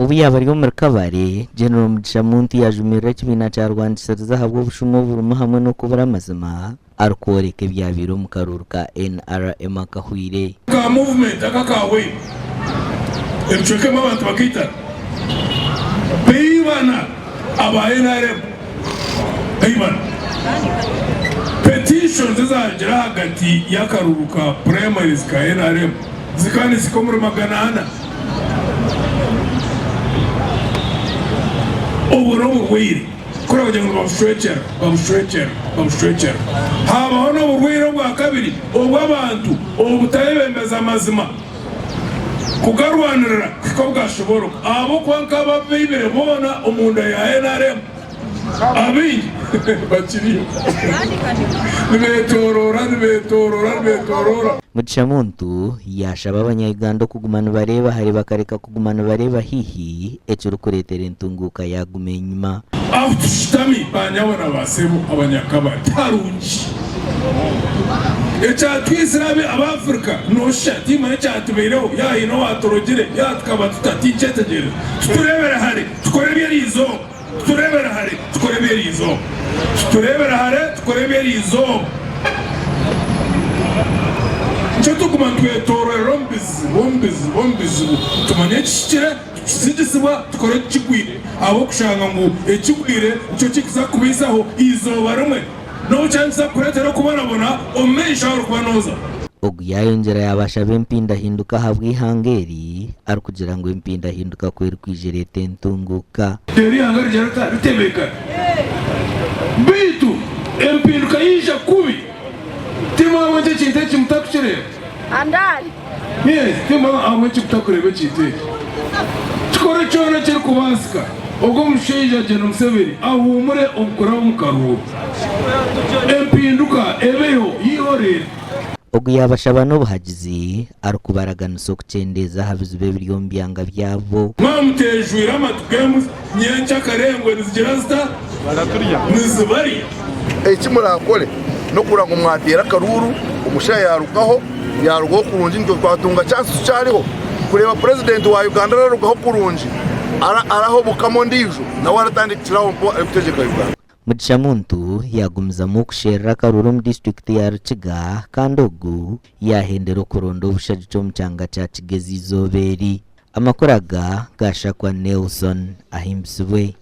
Obu yaaba ari omuri Kabale, General Mugisha Muntu yaajumirira ekibiina kya Rwangisiriza ahabw'obushuma oburimu hamwe n'okubura amazima arikworeka ebyabaire omu karuuru ka NRM akahweire. Ka movement aka akahweire, ebicweka ebimwe abantu bakaitana baibana aba nrm baibana. Petitions ezarugire ahagati y'akaruuru ka primaries ka nrm zikaba nizihika omuri 400. Obwo n'oburwaire ku orikugira ngu nibabushwekyera, babushwekyera, babushwekyera. Haabaho n'oburwaire obwakabiri obw'abantu obutayebembeza mazima kugarwanirira kuhika obu gaashobooroka ahabw'okuba nk'ababaibire boona omunda ya nrm abaingi bakiriyo nibeetooroora, nibeetooroora, nibeetooroora. Mugisha Muntu yaashaba abanya-Uganda okuguma nibareeba hare bakareka kuguma nibareeba haihi ekirikureetera entunguuka yaaguma enyima. Ahu tushutami ba nyabo na ba sebo abanyakabari tiharungi. Ekyatwitsire abe ab'Africa noshusha timanya ekyatubaireho yaaba haine owaturogire yaaba tukaba tuta tinkyetegyereza. Tutureebere hare tukore eby'eriizooba tutureebere hare tukore eby'eriizooba tutureebere hare tukore eby'eriizooba. Nikyo turikuguma nitwetororera omu bizibu omu bizibu omu bizibu tumanye ekihikire. Tukitsigisibwa tukore ekigwire ahabw'okushanga ngu ekigwire nikyo kirikuza kukubaisaho eizooba rimwe n'obu kyaba nikiza kukureetera okubonabona omu maisho ahu orikuba nooza. Ogu yaayongyera yaabashaba empindahinduka ahabw'eihanga eri arikugira ngu empindahinduka ku erikwija ereeta entunguuka. Reero eihanga rigira rita? Ritebeekana. Beitu empinduka yaija kubi, timwabona ekintu eki mutakukireeba? Yes, timwabona ahabw'enki mutakureeba ekintu eki? Kikore kyona ekirikubaasika ogwo omushaija Gen Museveni ahuumure omu kuraba omu karuuru. Empinduka ebeho yeihoreere. Ogu yaabashaba n'obuhagizi arikubaraganisa okukyendeeza aha bizibu ebiri omu byanga byabo. Mwaba muteejwire amatu g'embuzi, nyencakare engwe nizigira zita? Nizibarya. Eki muraakore n'okureeba ngu mwateera akaruuru, omushaija yaarugaho, yaarugaho kurungi nitwe twatunga chansi tukyariho kureeba purezidenti wa Uganda ararugaho kurungi araha obukama ondiijo nawe aratandikira aho mpo arikutegyeka Uganda. Mugisha Muntu yaagumizamu okusherura akaruuru omu disiturikiti ya Rukiga kandi ogu yaahendera okuronda obushagiki omu kyanga kya Kigezi eizooba eri. Amakuru aga gaashakwa Nelson Ahimbisibwe.